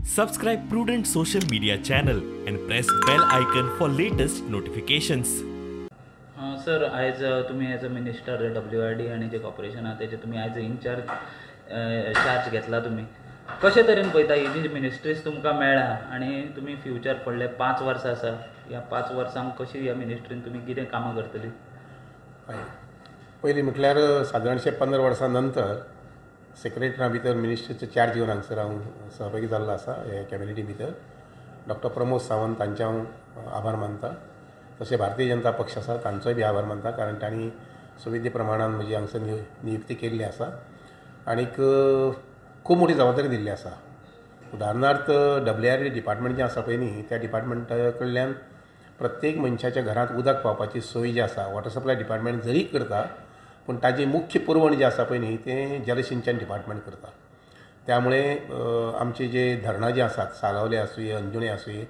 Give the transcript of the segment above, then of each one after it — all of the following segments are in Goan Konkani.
Subscribe Prudent social media channel and press bell icon for latest notifications. Sir, आयज तुमी as a minister WRD आनी जे कॉर्पोरेशन आहा तेजे तुमी आयज इनचार्ज चार्ज घेतला, तुमी कशे तरेन पळयता ही जी मिनिस्ट्रीज तुमकां मेळ्ळा आनी तुमी फ्युचर फुडले 5 वर्सां आसा, ह्या 5 वर्सांक कशी ह्या मिनिस्ट्रीन तुमी कितें कामां करतली? हय, पयलीं म्हटल्यार सादारणशें 15 वर्सां नंतर सेक्रेटरा भितर मिनिस्ट्रीचो चार्ज घेवन हांगसर हांव सहभागी जाल्लो आसा. हे कॅबिनेटी भितर डॉक्टर प्रमोद सावंत तांचे हांव आभार मानता. तशें भारतीय जनता पक्ष आसा तांचोय बी आभार मानता, कारण तांणी सुविद्य प्रमाणान म्हजी हांगसर नियुक्ती केल्ली आसा आनीक खूब मोठी जबाबदारी दिल्ली आसा. उदाहरणार्थ WRD department जें आसा पळय न्ही, त्या डिपार्टमेंटा कडल्यान प्रत्येक मनशाच्या घरांत उदक पावपाची सोय जी आसा, वॉटर सप्लाय डिपार्टमेंट जरी करता पूण ताजी मुख्य पुरवण जी आसा पळय न्ही तें जलसिंचन डिपार्टमेंट करता. त्यामुळे आमची जे धरणां जी आसात, सालावले आसुये, अंजुणे आसुये,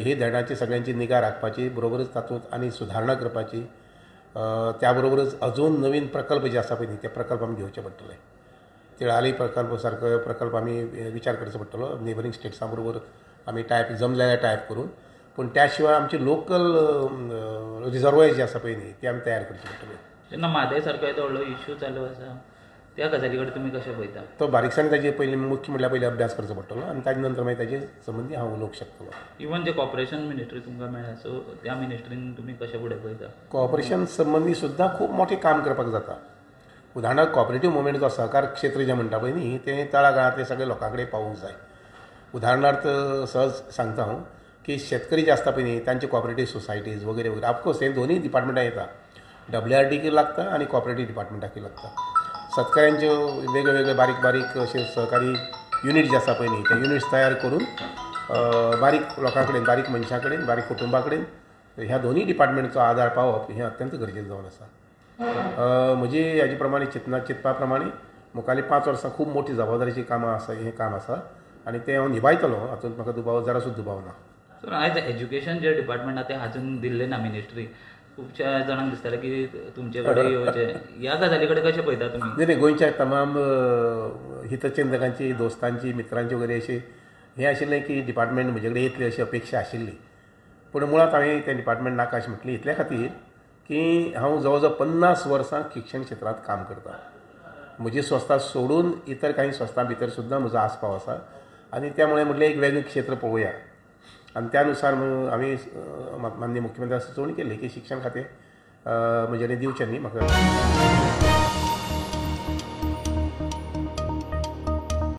ही धरणाची सगळ्यांची निगा राखपाची बरोबरच तातूंत आनी सुदारणा करपाची, त्या बरोबरच अजून नवीन प्रकल्प जे आसा पळय न्ही ते प्रकल्प आमी घेवचे पडटले. तिळाली प्रकल्प सारको प्रकल्प आमी विचार करचो पडटलो, नेबरींग स्टेट्सां बरोबर आमी टायप जमले जाल्यार टायप करून, पूण त्या शिवाय आमचे लोकल रिजर्वॉयर जे आसा पळय न्ही ते आमी तयार करचे पडटले. जेन्ना म्हादय सारको येदो व्हडलो इश्यू चालू आसा त्या गजाली कडेन तुमी कशें पळयता? तो बारीकसाण ताजे पयलीं मुख्य म्हटल्यार पयलीं अभ्यास करचो पडटलो आनी ताजे नंतर मागीर ताजे संबंदी हांव उलोवंक शकतलो. इवन जे कॉर्पोरेशन मिनिस्ट्री तुमकां मेळ्ळा, सो त्या मिनिस्ट्रीन तुमी कशें फुडें पळयता? कॉर्पोरेशन संबंदी सुद्दां खूब मोठें काम करपाक जाता. उदाहरणार्थ कॉपरेटीव मुवमेंट जो सहकार क्षेत्र जें म्हणटा पळय न्ही तें तळागाळांतले सगळे लोकां कडेन पावूंक जाय. उदाहरणार्थ सहज सांगता हांव की शेतकरी जे आसता पळय न्ही तांचे कॉपरेटीव सोसायटीज वगैरे वगैरे, ऑफकोर्स हे दोनूय डिपार्टमेंटां येता, WRDक लागता आनी कॉपरेटीव डिपार्टमेंटाक लागता. शेतकऱ्यांच्यो वेगळे वेगळे बारीक बारीक अशे सहकारी युनीट जे आसा पळय न्ही ते युनिट्स तयार करून बारीक लोकां कडेन, बारीक मनशां कडेन, बारीक कुटुंबा कडेन ह्या दोनूय डिपार्टमेंटचो आदार पावप हें अत्यंत गरजेचें जावन आसा. म्हजी हाजे प्रमाणे चिंतपा प्रमाणे मुखाल्लीं 5 वर्सां खूब मोठी जबाबदारीचीं कामां आसा, हें काम आसा आनी तें हांव निभायतलो, हातूंत म्हाका दुबाव जरा सुद्दां दुबाव ना. सर, आयज एज्युकेशन जे डिपार्टमेंट आहा तें आजून दिल्लें ना मिनिस्ट्री, खुबश्या जाणांक दिसतालें की तुमचे कडेन येवचें, ह्या गजाली कडेन कशें पळयता तुमी? नाही नाही, गोंयच्या तमाम हितचिंतकांची, दोस्तांची, मित्रांची वगैरे अशी हें आशिल्लें की डिपार्टमेंट म्हजे कडेन येतली अशी अपेक्षा आशिल्ली, पूण मुळांत हांवें तें डिपार्टमेंट नाका अशें म्हटलें इतल्या खातीर की हांव जवळ जवळ 50 वर्सां शिक्षण क्षेत्रांत काम करता. म्हजी संस्था सोडून इतर काही संस्थां भितर सुद्दां म्हजो आस्पाव आसा आनी त्यामुळे म्हटलें एक वेगळें क्षेत्र पळोवया आनी त्यानुसार आमी माननीय मुख्यमंत्र्याक सुचोवणी केली की शिक्षण खातें म्हजे कडेन दिवचें न्ही म्हाका.